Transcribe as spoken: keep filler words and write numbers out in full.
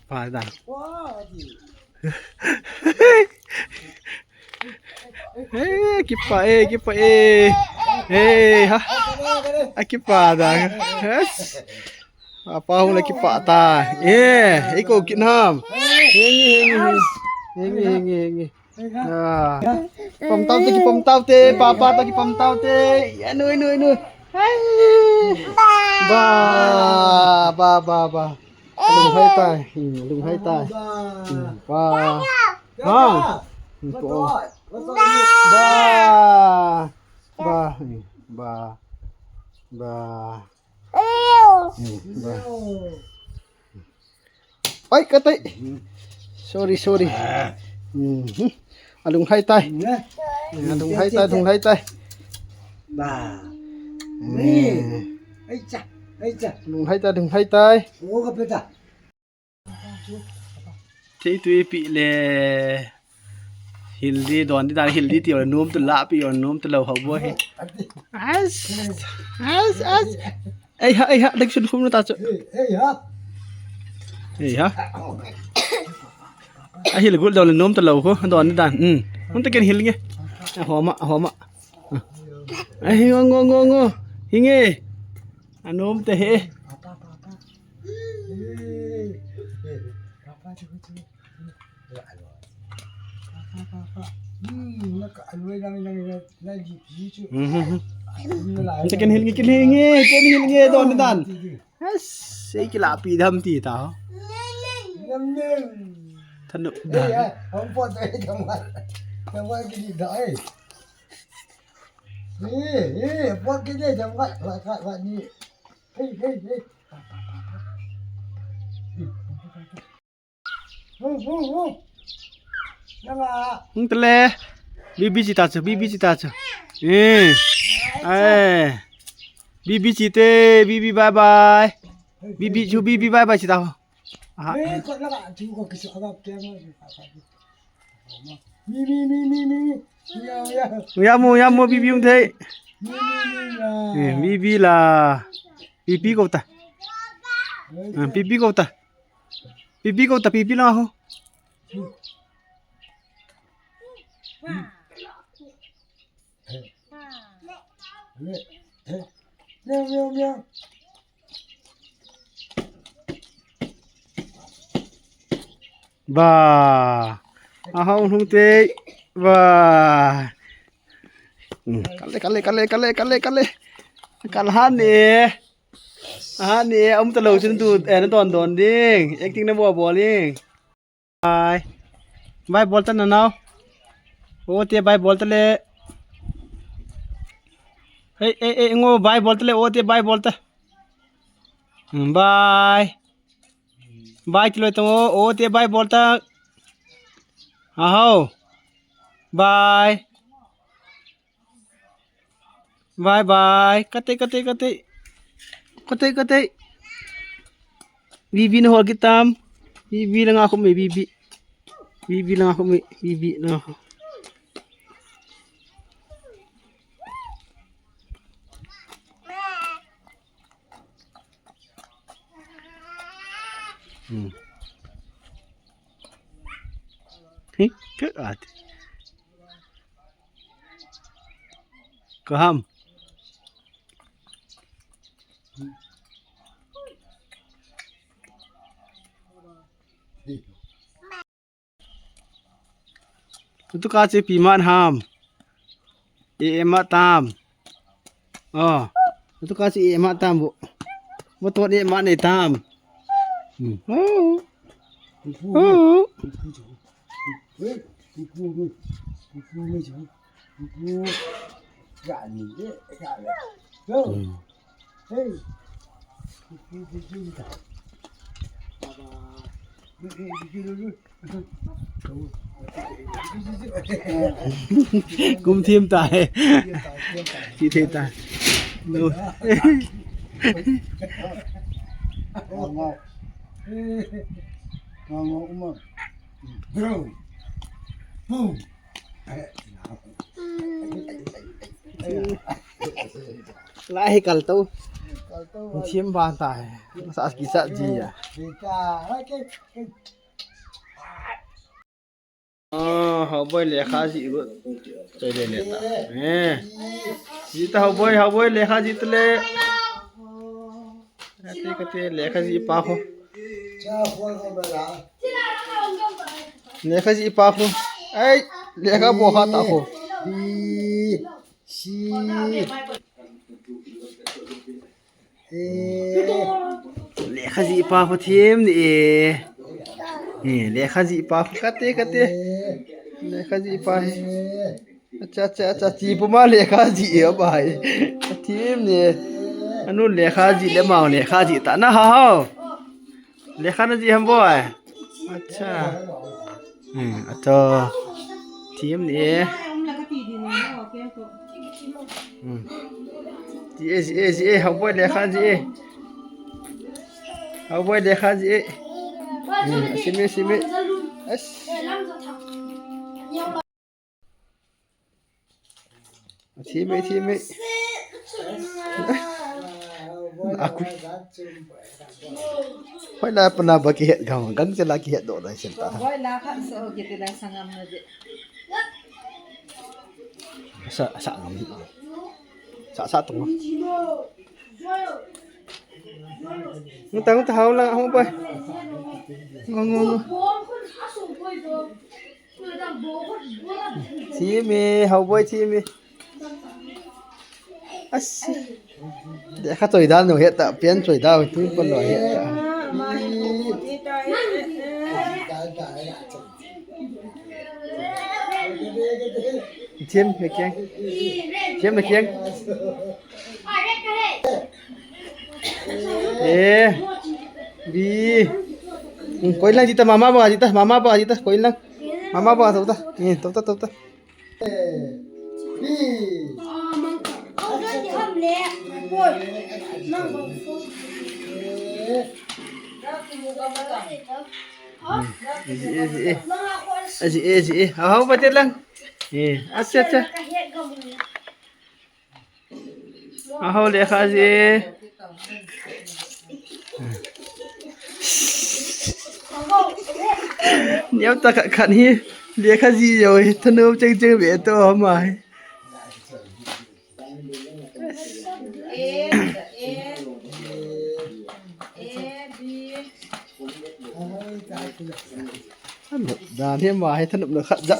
Pa da. Eh, kipa, eh, kipa, eh. Eh, ha. A kipa da. Yes. Apa hung le kipa ta. Eh, iko kinam. Hengi, hengi, hengi. Hengi, hengi, hengi. Ah. Pom tau te, kipom tau te, papa ta kipom tau te. Anu, anu, anu. Hai. Ba, ba, ba, ba. Lunghai tai. Hmm, lunghai tai. Hmm, ba. Ha. Hmm, to. Ba. Ba. Hmm, ba. Ba. Hmm, ba. Ai, katai. Sorry, sorry. Mhm. Alunghai tai. Alunghai tai, lunghai tai. Ba. Eh. Ai cha, ai cha. Lunghai tai, lunghai tai. O ka peta. Thei tui pi le. Hildi don di dan hildi ti on nom tu la pi on nom tu lo ho bo he. As, as, as. Ei ha, ei ha, dak sun khum ta chu. Ei ha. Ei ha. A hil gul don nom tu lo ho don di dan. Hmm. Hun ta ken hil nge. A homa, a homa. A hi ngo ngo ngo ngo. Hi nge. A nom te he. Second hill nge, kin hill nge, kin hill nge, don dan. Yes, sei kila pi dam ti ta. Thanu da. Hey, hey, hey. Hung tele. Bibi chita chu, bibi chita chu. Eh. Eh. Bibi chite, bibi bye bye. Bibi chu, bibi bye bye chita ho. Aha. Mi, mi, mi, mi, mi. Ya, ya. Ya mo, ya mo, bibi hung thei. Mi, mi, mi, ya. Eh, bibi la. Bibi ko ta. Eh, bibi ko ta. Pipi ko ta, pipi la ho. Ba. Aha, un hung te. Ba. Hmm, kale, kale, kale. Kal han ne. Aha, ni, um, talo, chun tu, eh, na don don ding. Acting na bol bol ding. Bye. Bye bol ta na nao. O te bye bol ta le. Hey, hey, hey, ngo bye bol ta le. O te bye bol ta. Hmm, bye. Bye ti lo tong o. O te bye bol ta. Aho. Bye. Bye bye. Kate, kate, kate. Kate, kate. Bibi na hol kitam. Bibi na nga ko me bibi. Bibi na nga ko me bibi na. Hmm. Hi, ke at. Kaham. Tutu ka che pi man ham. E, e ma tam. Oh, tutu ka che e ma tam bo. Bo to e ma ne tam. Hmm. Oh. Oh. Hmm. Kum thim ta he. Chi thei ta. No. Ngau, ngau, uma. Bro. Boom. Lai hi kal to. Thim ban ta he. Sa ki sa ji ya. Ah, Haoboi lekha ji go. Choi le le ta. Eh. Ji ta Haoboi, Haoboi lekha ji ta le. Kate, kate, lekha ji pa khu. Lekha ji pa khu. Ai, lekha bo kha ta khu. Lekha ji pa khu thim ni e. Eh, lekha ji pa khu kate, kate. Lekha ji pa he. Acha, acha, acha, chi puma lekha ji e bai. Thim ni. Anu lekha ji le mau lekha ji ta na ha hao. Lekha na ji ham boi. Acha. Hmm, acha. Thim ni. Hmm. Ji e, ji e, ji e, Haoboi lekha ji e. Haoboi lekha ji e. Hmm, simi, simi. As. Thim e, thim e. Aku. Hoi la pana ba kihet gam, gang che la kihet do dai sen ta. Hoi la kha so kiti la sangam na je. Sa, sa ngam. Sa, sa tung. Ngutang ta hao lang, hao bai. Ngo, ngo, ngo. Thim e, Haoboi thim e. As. Lekha choi dan no heta, pen choi dan tu pa lo heta. Thim me keng. Thim me keng. Eh, bi. Hmm, koi lang ji ta, mama ba ji ta, mama ba ji ta, koi lang. Mama ba ta ta. Eh, ta ta ta ta. Eh, bi. Hmm, ji e, ji e. Ji e, ji e. Hao, hao, ba te lang. Eh, acha, acha. Aho lekha ji. Neo ta khat khat hi lekha ji jo hi thanom cheng cheng ve to ma hi. Dan hi ma hi thanom na khat ja.